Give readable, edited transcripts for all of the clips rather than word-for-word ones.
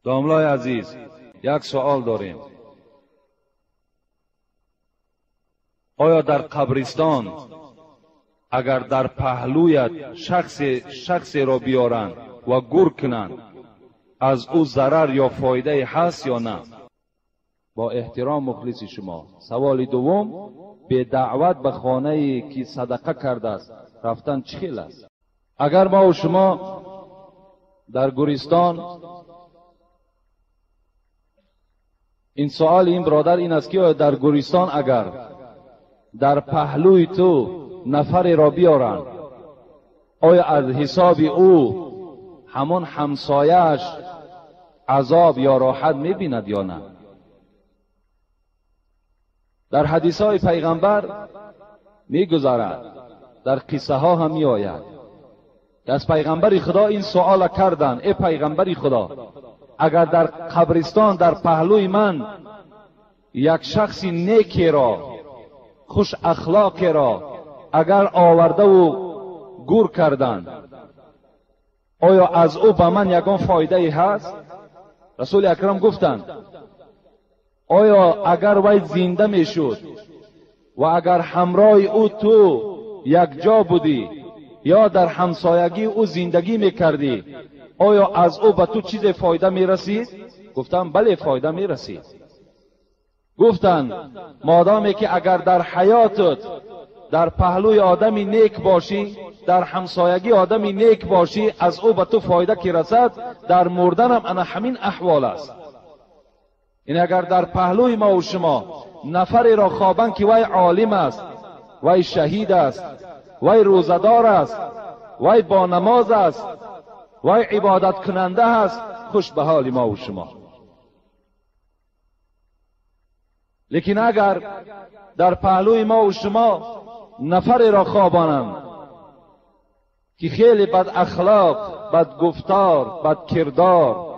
Домлای عزیز، یک سوال داریم. آیا در قبرستان اگر در پهلویت شخصی را بیارند و گور کنند، از او ضرر یا فایده هست یا نه؟ با احترام مخلص شما. سوال دوم، به دعوت به خانه که صدقه کرده است رفتن چه خیل است؟ اگر ما و شما در گورستان، این سوال این برادر این است که در گورستان اگر در پهلوی تو نفری را بیارند، آیا از حساب او همان همسایه‌اش عذاب یا راحت میبیند یا نه؟ در حدیث های پیغمبر میگذرد، در قصه ها هم میآید. از پیغمبر خدا این سوال کردند: ای پیغمبر خدا، اگر در قبرستان در پهلوی من یک شخص نیکی را، خوش اخلاقی را اگر آورده و گور کردند، آیا از او به من یگان فایده هست؟ رسول اکرم گفتند: آیا اگر وی زنده میشد و اگر همراه او تو یک جا بودی یا در همسایگی او زندگی میکردی، آیا از او به تو چیز فایده میرسید؟ گفتم بله، فایده میرسید. گفتند مادامی که اگر در حیاتت در پهلوی آدمی نیک باشی، در همسایگی آدمی نیک باشی، از او به تو فایده که رسد، در مردنم انا همین احوال است. این اگر در پهلوی ما و شما نفری را خوابند که وی عالم است، وی شهید است، وی روزه‌دار است، وی با نماز است، وی عبادت کننده است، خوش به حال ما و شما. لیکن اگر در پهلوی ما و شما نفری را خوابانند که خیلی بد اخلاق، بد گفتار، بد کردار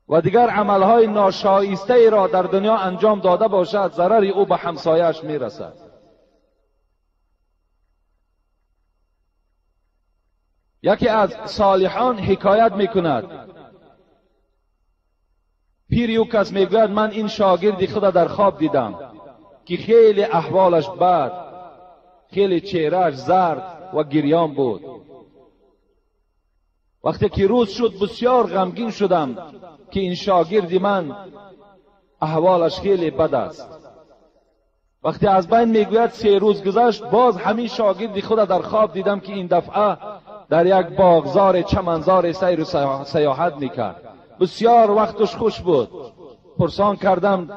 و دیگر عملهای ناشایسته ای را در دنیا انجام داده باشد، ضرر او به همسایه‌اش میرسد. یکی از صالحان حکایت میکند، پیر او کس میگوید من این شاگرد خود در خواب دیدم که خیلی احوالش بد، خیلی چهرهش زرد و گریان بود. وقتی که روز شد بسیار غمگین شدم که این شاگرد من احوالش خیلی بد است. وقتی از بین میگوید 3 روز گذشت، باز همین شاگرد خود در خواب دیدم که این دفعه در یک باغزار چمنزار سیر و سیاحت میکرد. بسیار وقتش خوش بود. پرسان کردم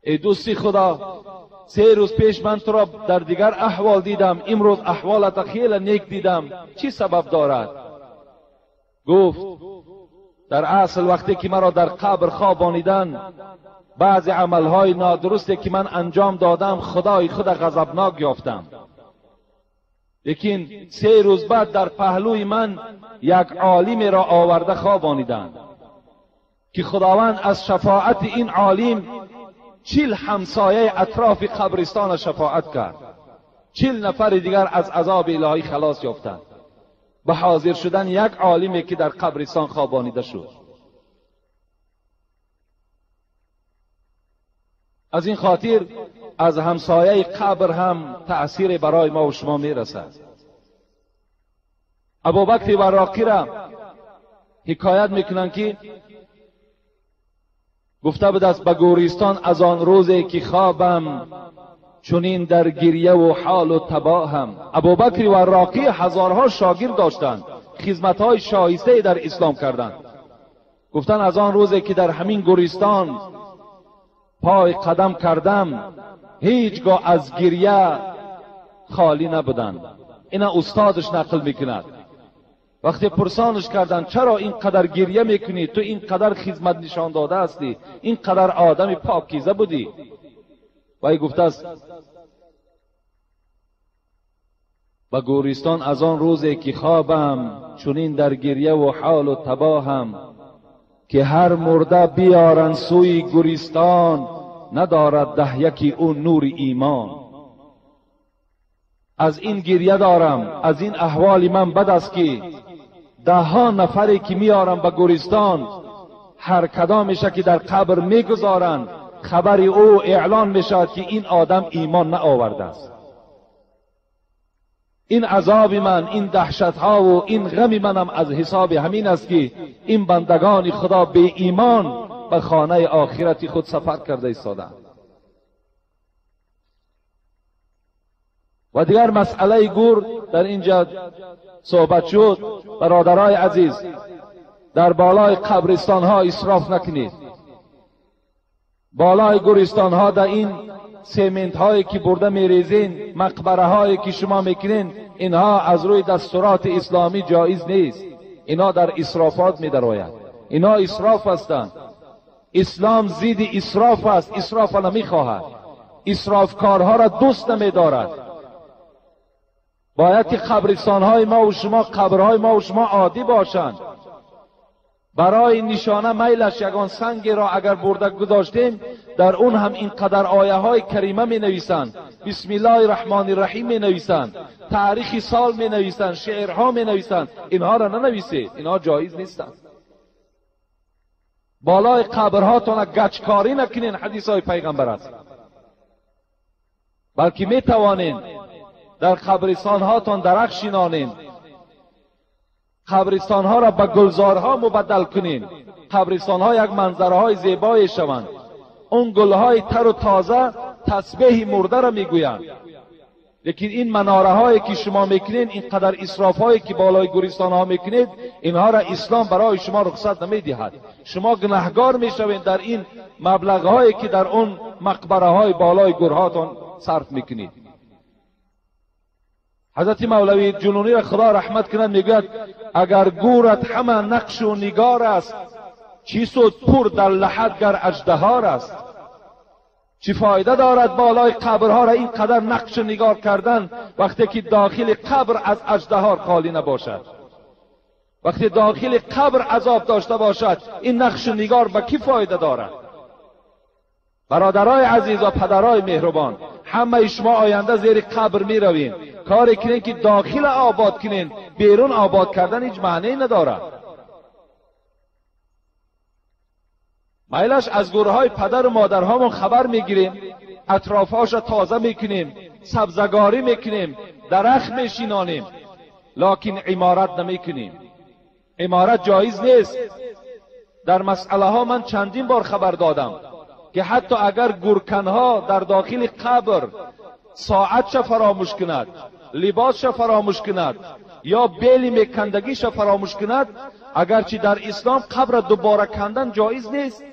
ای دوستی خدا، 3 روز پیش من تو را در دیگر احوال دیدم، امروز احوالت خیلی نیک دیدم، چی سبب دارد؟ گفت در اصل وقتی که مرا در قبر خوابانیدن، بعضی عملهای نادرستی که من انجام دادم خدای خود غضبناک یافتم، لیکن 3 روز بعد در پهلوی من یک عالم را آورده خوابانیدند که خداوند از شفاعت این عالم 40 همسایه اطراف قبرستان شفاعت کرد. 40 نفر دیگر از عذاب الهی خلاص یافتند به حاضر شدن یک عالمی که در قبرستان خوابانیده شد. از این خاطر از همسایه قبر هم تأثیر برای ما و شما میرسد. ابوبکر وراقی را حکایت میکنند که گفته بود است به گورستان از آن روزی که خوابم چنین در گریه و حال و تباهم. ابوبکر وراقی هزارها شاگرد داشتند، خدمتهای شایسته در اسلام کردند. گفتن از آن روزی که در همین گورستان پای قدم کردم هیچگاه از گریه خالی نبودند. اینا استادش نقل میکند. وقتی پرسانش کردند چرا اینقدر گریه میکنی، تو اینقدر خدمت نشان داده هستی، اینقدر آدم پاکیزه بودی؟ وی گفته است به گورستان از آن روزی که خوابم چنین در گریه و حال و تباهم، که هر مرده بیارن سوی گورستان، ندارد ده یکی او نور ایمان. از این گریه دارم، از این احوال من بد است که ده ها نفری که میارن به گورستان، هر کدامش که در قبر میگذارند خبر او اعلان میشود که این آدم ایمان نآورده است. این عذاب من، این دهشت ها و این غم منم از حساب همین است که این بندگان خدا به ایمان به خانه آخرت خود سفر کرده ایستادند. و دیگر مسئله گور در اینجا صحبت شد. برادرای عزیز، در بالای قبرستان ها اسراف نکنید. بالای گورستان ها در این سیمنت هایی که برده میریزین، مقبره هایی که شما میکنین، اینها از روی دستورات اسلامی جایز نیست. اینها در اسرافات میدراید. اینها اسراف هستند. اسلام زید اسراف است. اسراف نمیخواهد. اسرافکارها را دوست نمیدارد. باید که قبرستان های ما و شما، قبرهای ما و شما عادی باشند. برای نشانه میلش یگان سنگ را اگر برده گذاشتیم، در اون هم اینقدر آیه های کریمه می نویسند، بسم الله الرحمن الرحیم می نویسند، تاریخ سال می نویسند، شعرها می نویسند. اینها را ننویسید، اینها جایز نیستند. بالای قبرهاتان گچکاری نکنین، حدیث های پیغمبر است. بلکه می توانین در قبرستان هاتان درخت شینانین، قبرستان ها را به گلزارها مبدل کنین. قبرستان ها یک منظره های زیبای شوند. اون گل های تر و تازه تسبیح مرده را میگویند. لیکن این مناره هایی که شما میکنین، اینقدر اسراف هایی که بالای گورستان ها میکنید، اینها را اسلام برای شما رخصت نمیدهد. شما گناهگار میشوین در این مبلغ هایی که در اون مقبره های بالای گورهاتان صرف میکنید. حضرت مولوی جنونی را خدا رحمت کند میگوید اگر گورت همه نقش و نگار است، چی سود پور در لحد گر اژدهار است. چی فایده دارد بالای قبرها را اینقدر نقش و نگار کردن وقتی که داخل قبر از اژدهار خالی نباشد، وقتی داخل قبر عذاب داشته باشد، این نقش و نگار به کی فایده دارد؟ برادرای عزیز و پدرای مهربان، همه شما آینده زیر قبر می روین. کاری کنین که داخل آباد کنین، بیرون آباد کردن هیچ معنی ندارد. میلش از گورهای پدر و مادرهامون خبر میگیریم، اطرافهاش را تازه میکنیم، سبزگاری میکنیم، درخت میشینانیم، لکن عمارت نمیکنیم. عمارت جایز نیست. در مسئله ها من چندین بار خبر دادم که حتی اگر گورکنها در داخل قبر ساعتش فراموش کند، لباسش فراموش کند یا بیلی میکندگیش فراموش کند، اگرچه در اسلام قبر دوباره کندن جایز نیست،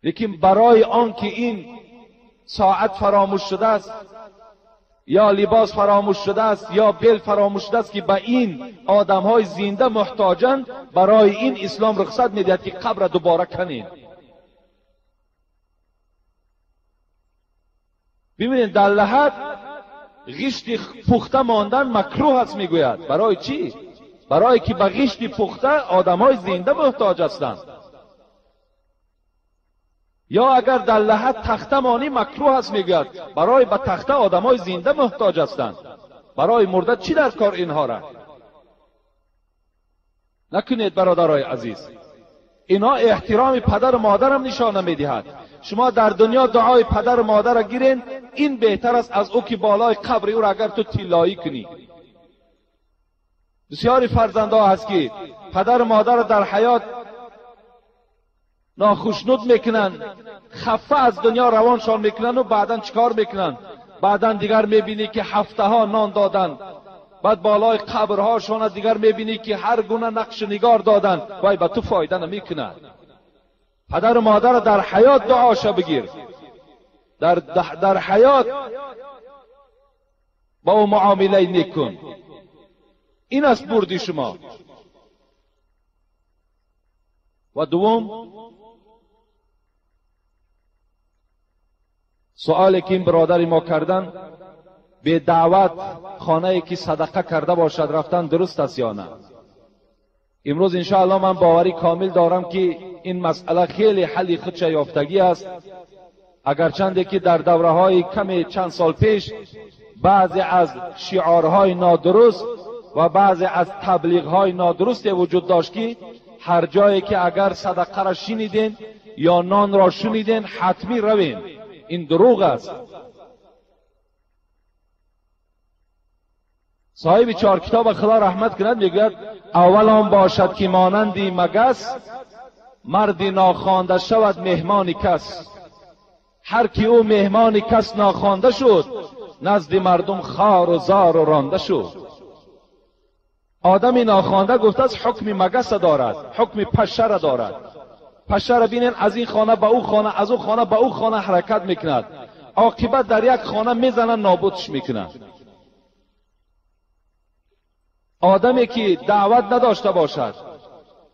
لیکن برای آن که این ساعت فراموش شده است یا لباس فراموش شده است یا بیل فراموش شده است که به این آدم های زنده محتاجند، برای این اسلام رخصت میدهد که قبر دوباره کنید. ببینید در لحد غشت پخته ماندن مکروه است میگوید. برای چی؟ برای که به غشت پخته آدمای زنده محتاج هستند. یا اگر در لحد تخته مانی مکروه است میگوید. برای به تخته آدمای زنده محتاج هستند. برای مرده چی در کار اینها را؟ نکنید برادرای عزیز. اینها احترام پدر و مادرم نشانه میدهد. شما در دنیا دعای پدر و مادر را گیرین، این بهتر است از او که بالای قبر او را اگر تو طلایی کنی. بسیاری فرزندها هست که پدر و مادر را در حیات ناخشنود میکنن، خفه از دنیا روانشان میکنن و بعدا چیکار میکنن؟ بعدا دیگر میبینی که هفته ها نان دادن، بعد بالای قبرهاشان دیگر میبینی که هر گونه نقش نگار دادن، وای به تو فایده نمیکند. پدر و مادر در حیات دعاشا بگیر، در حیات با او معامله نیک کن. این است بردی شما. و دوم سوالی که این برادر ما کردن، به دعوت خانه که صدقه کرده باشد رفتن درست است یا نه؟ امروز انشاءالله من باوری کامل دارم که این مسئله خیلی حل خودش یافتگی است. اگرچنده که در دوره های کم چند سال پیش بعضی از شعارهای نادرست و بعضی از تبلیغ های نادرست وجود داشت که هر جایی که اگر صدقه را شنیدین یا نان را شنیدین حتمی روین. این دروغ است. صاحب چهار کتاب خدا رحمت کند میگوید اول آن باشد که مانندی مگس، مردی ناخوانده شود مهمان کس. هر کی او مهمان کس ناخوانده شد، نزد مردم خار و زار و رانده شد. آدم ناخوانده گفته است حکم مگس دارد، حکم پشه را دارد. پشه را بینین از این خانه به او خانه، از او خانه به او خانه حرکت میکند، عاقبت در یک خانه میزنن نابودش میکنند. آدمی که دعوت نداشته باشد،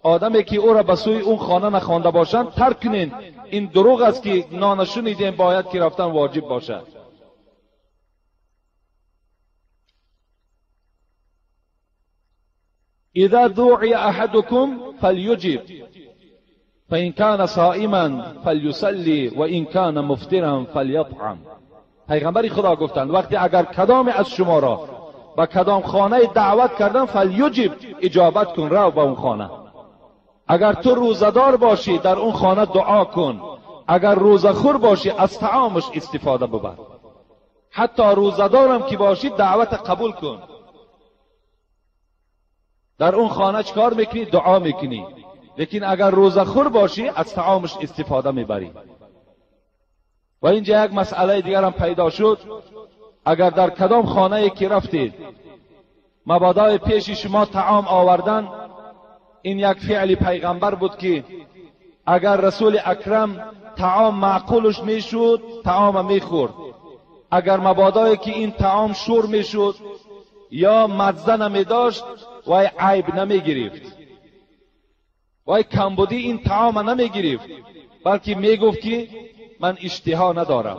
آدمی که او را به سوی اون خانه نخوانده باشند ترک کنین. این دروغ است که نان شنیدیم باید که رفتن واجب باشد. اذا دعی احدكم فلیجب فإن كان صائما فلیصلی وإن كان مفطرا فلیطعم. پیغمبر خدا گفتند وقتی اگر کدام از شما را به کدام خانه دعوت کردن فلیجب، اجابت کن، رو به اون خانه. اگر تو روزه‌دار باشی در اون خانه دعا کن، اگر روزه خور باشی از طعامش استفاده ببر. حتی روزه‌دارم که باشی دعوت قبول کن. در اون خانه چکار میکنی؟ دعا میکنی. لیکن اگر روزه خور باشی از طعامش استفاده میبری. و اینجا یک مسئله دیگر هم پیدا شد. اگر در کدام خانه که رفتید مبادای پیش شما طعام آوردن، این یک فعل پیغمبر بود که اگر رسول اکرم طعام معقولش میشد طعام میخورد، اگر مبادای که این طعام شور میشد یا مزه نمیداشت وای عیب نمیگرفت، وای کمبودی این طعام نمیگرفت، بلکه میگفت که من اشتها ندارم.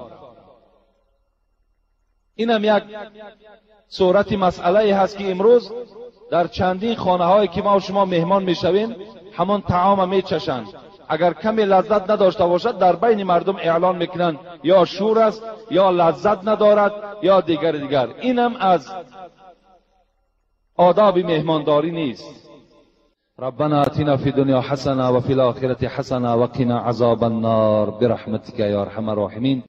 اینم یک صورت مسئله هست که امروز در چندین خانه هایی که ما و شما مهمان میشویم همان طعام میچشند. اگر کمی لذت نداشته باشد در بین مردم اعلان میکنند یا شور است یا لذت ندارد یا دیگر دیگر. اینم از آداب مهمانداری نیست. ربنا آتنا فی الدنیا حسنه و فی الاخرة حسنه وقنا عذاب النار برحمتک یا ارحم الراحمین.